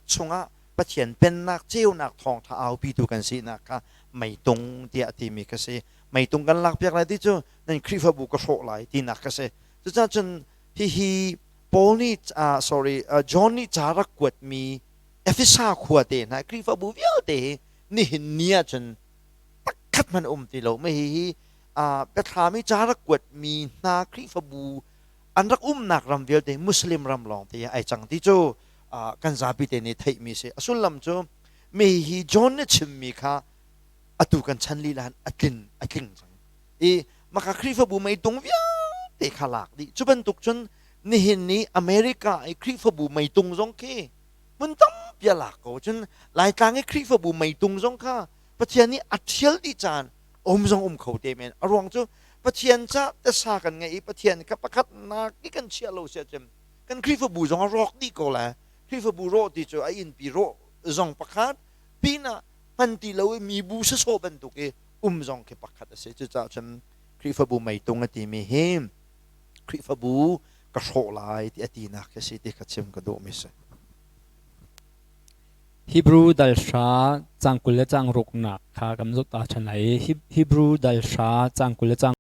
chungah Pathian pennak ceunak thawngṭha aupitu kan sinak kha meitung tiah timi ka si. Meitung kan lakpiak lai ti cu nan Khrihfabu ka hrawh lai tinak ka si. Cucaah cun hihi Paul nih uh, sorry uh, John nih ca rak kuatmi Efesa khua te hna Khrihfabu vialte hi nihin ni ah cun pakhat hmanh um ti lo. Mah hihi uh, biathlam i ca rak kuatmi hna Khrihfabu an rak umnak ram vialte Muslim ram lawng te ai cang ti cu uh, kan zapi te nih theihmi si. A sullam cu mi hi John nih chimmi kha atu kan chan lila a tlin a tling cang. I maka Khrihfabu meitung vialte kha lak dih. Cu bantuk cun nihin ni America i Khrihfabu meitung zong khi hmun tampi a lak ko. Cun Laitlang i Khrihfabu meitung zong kha Pathian nih a ṭhial dih caan um zong um kho te men. A ruang cu Pathian ca tasa kan ngeih i Pathian kha pakhatnak i kan chiah lo si ahcun kan Khrihfabu zong a rawk dih ko lai. Khrihfabu rawh ti cu a innpi rawh zong pakhat pinah hman ti lo i mibu sasawh bantuk i um zong khi pakhat a si. Cucaah cun Khrihfabu meitung a timi hi Khrihfabu ka hrawh lai ti a tinak khi a si ti kha chim ka duhmi si. Hebrew dal hra cang 26 nak kha kan zoh ta ṭhan lai i Hebrew dal hra cang 26.